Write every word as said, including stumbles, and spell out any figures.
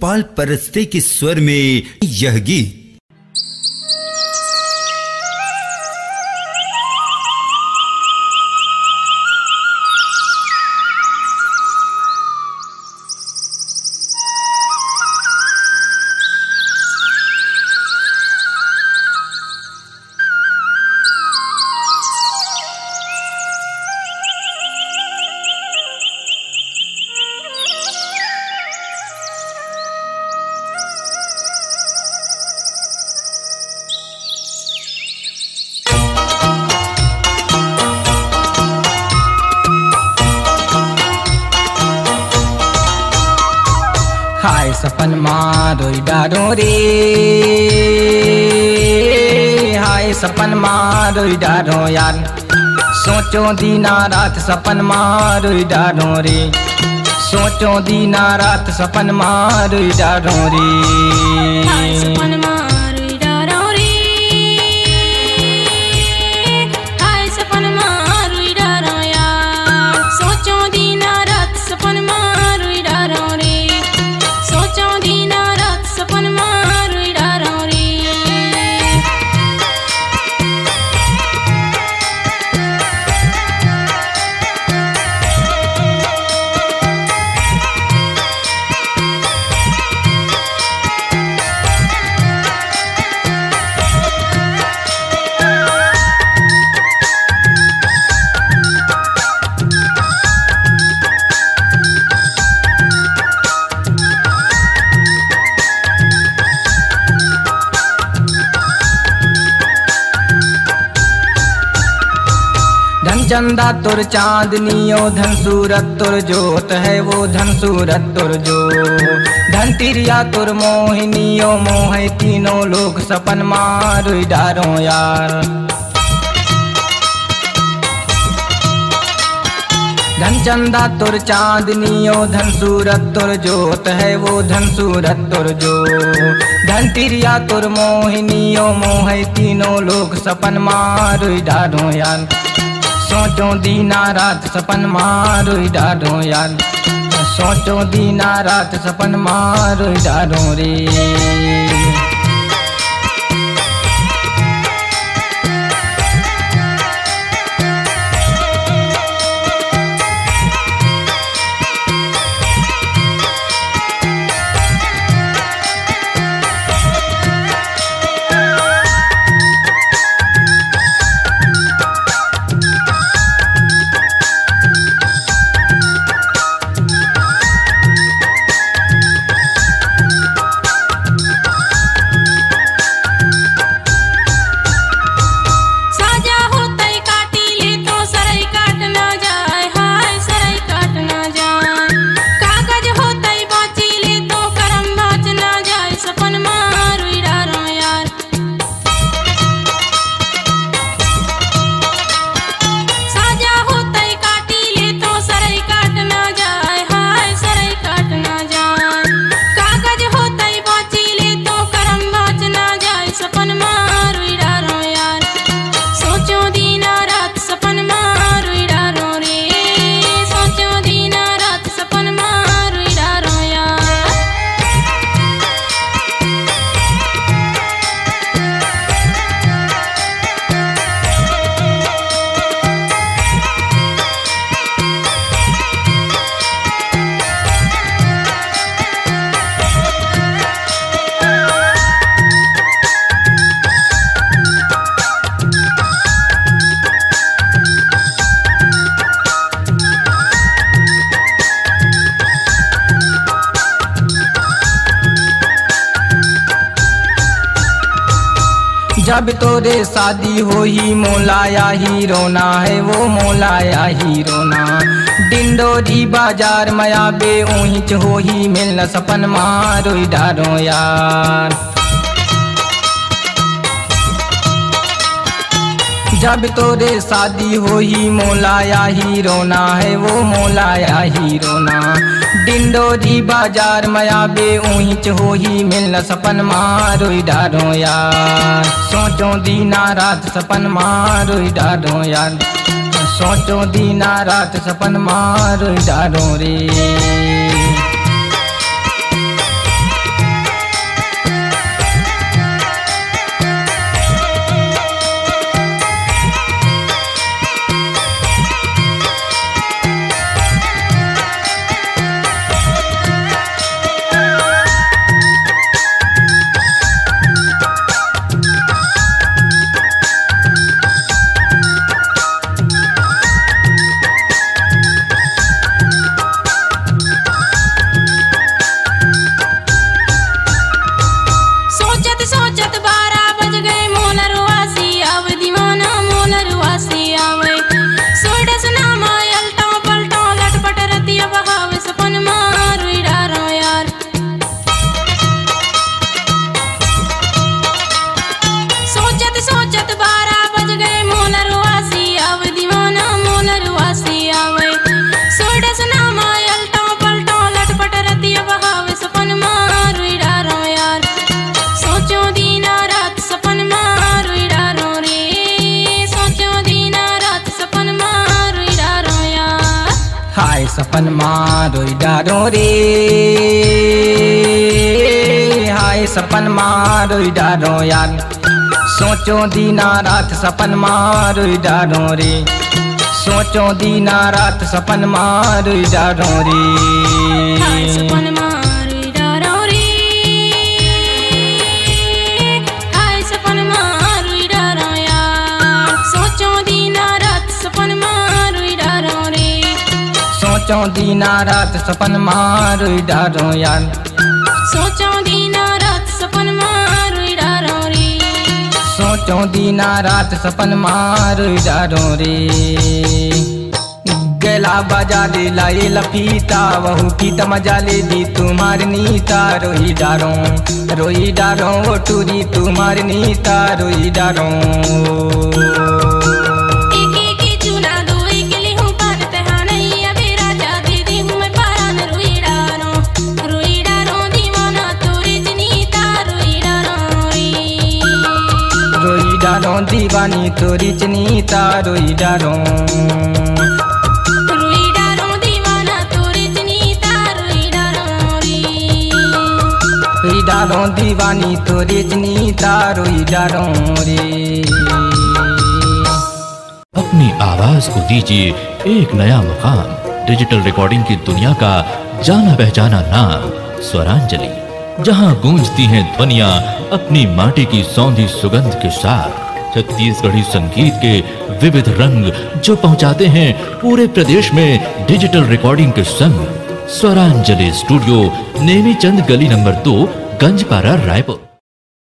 पाल परस्ते के स्वर में यह गीत। हाय सपन मा रोई डारो रे, हाय सपन मा रोई डारो यार। सोचो दीना रात सपन मा रोई डारो रे, सोचो दीना रात सपन मा रोई डारो रे। हाय सपन मा रोई डारो रे, हाय सपन मा रोई डारो यार। सोचो दीना रात सपन मा रोई डारो रे, सोचो दीना रात सपन मा रोई डारो रे। धन चंदा तोर चांदनियो, धन सूरत तोर जोत है वो, धन सूरत तोर जोत। धन तिरिया तोर मोहिनियो, मोहे तीनों लोक सपन मा रोई डारो यार। धन चंदा तोर चांदनियो, धन सूरत तोर जोत है वो, धन सूरत तोर जोत। धन तिरिया तोर मोहिनियो, मोहे तीनों लोक सपन मा रोई डारो यार। सोचो दीना रात सपन मा रोई डारो यार। सोचो दीना रात सपन मा रोई डारो रे। साजा होतै काटी ले तो सरई काट ना जाय, हाय सरई काट ना जाय। कागज होतै बाँची ले तो करम बाँच ना जाय, सपन मा रोई डारो यार। साजा होतै काटी ले तो सरई काट ना जाय, हाय सरई काट ना जाय। कागज होतै बाँची ले तो करम बाँच ना जाय, सपन मा रोई डारो यार। सोचो दीना रात सपन मा रोई डारो रे, सोचो दीना रात सपन मा रोई डारो यार। जब तोरे शादी होही, मोला आही रोना है वो, मोला आही रोना। डिंडोरी बाजार में आबे, उहिच होही मिलना, सपन मा रोई डारो यार। जब तोरे शादी होही, मोला आही रोना है वो, मोला आही रोना। डिंडोरी बाजार में आबे, उहिच होही मिलना, सपन मा रोई डारो यार। सोचो दीना रात सपन मा रोई डारो यार। सोचो दीना रात सपन मा रोई डारो रे। सपन मा रोई डारो रे, हाय सपन मा रोई डारो यार। सोचो दीना रात सपन मा रोई डारो रे, सोचो दीना रात सपन मा रोई डारो रे। हाय सपन मा रोई डारो रे, हाय सपन मा रोई डारो यार। सोचो दीना रात सपन मा रोई डारो रे, सोचो दीना रात सपन मा रोई डारो यार। सोचो दीना रात सपन मा रोई डारो रे, सोचो दीना रात सपन मा रोई डारो रे। गला बजा ले लाए लफीता, वहू फीता मजा ले दी तुम्हार नीता। रोई डारो, रोई डारो, ओ टूरी तुम्हार नीता। रोई डारो। एक एक चुना दो, एक ले हूँ पान तहानैया बेरा जा दे दे हूँ मैं पारान। रोई डारो, रोई डारो दीवाना तोरे चनीता। रोई डारो रे, रोई डारो दीवानी तोरी चनीता। रोई डारो, रोई डारो दीवाना तोरे चनीता। रोई डारो रे, रोई डारो दीवानी तोरी चनीता। रोई डारो रे। अपनी आवाज को दीजिए एक नया मुकाम। डिजिटल रिकॉर्डिंग की दुनिया का जाना पहचाना नाम स्वरांजलि, जहां गूंजती हैं ध्वनियां अपनी माटी की सौंधी सुगंध के साथ। छत्तीसगढ़ी संगीत के विविध रंग जो पहुंचाते हैं पूरे प्रदेश में डिजिटल रिकॉर्डिंग के संग। स्वरांजलि स्टूडियो, नेमीचंद गली नंबर दो, गंजपारा, रायपुर।